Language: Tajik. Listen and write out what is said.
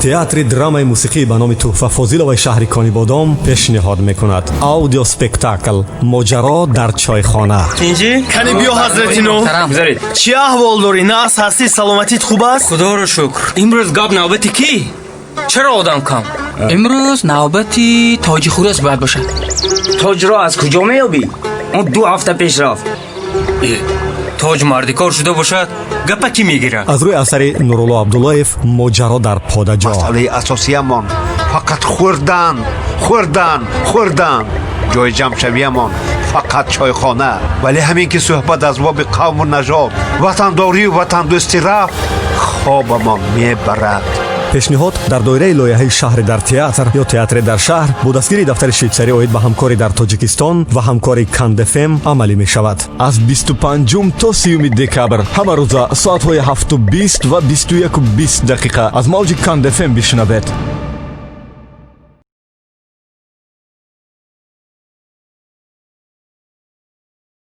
Театри драмаи мусиқӣ ба номи Тӯҳфа Фозиловаи шаҳри Конибодом пешниҳод мекунад аудиоспектакл «Моҷаро дар чойхона». Тинҷӣ? Кани биё, ҳазрати Нӯҳ. Гузаред. Чӣ аҳвол дорӣ? Нағз ҳастӣ? Саломатит хуб аст? Худоро шукр. Имрӯз гап навбати кӣ? Чаро одам кам? Имрӯз навбати Тоҷи Хурӯс бояд бошад. Тоҷро аз куҷо меёбӣ? Он 2 ҳафта пеш рафт. Э, Тоҷ мардикор шуда бошад, гапа кӣ мегирад? Аз рӯи асари Нурулло Абдуллоев «Моҷаро дар подаҷо». Масъалаи асосиямон фақат хӯрдан, хӯрдан, хӯрдан. Ҷои ҷамъшавиямон фақат чойхона. Вале ҳамин ки суҳбат аз боби қавму нажод, ватандорию ватандӯстӣ рафт, хобамон мебарад. Пешниҳод дар доираи лоиҳаи «Шаҳре дар театр» ё «Театре дар шаҳр» бо дастгирии дафтари Швейтсарӣ оид ба ҳамкорӣ дар Тоҷикистон ва ҳамкори Кандфм амалӣ мешавад. Аз 25 то 30 декабр, ҳама рӯза соатҳои 7:20 ва 21:20 дақиқа аз мавҷи Кандфм бишунавед.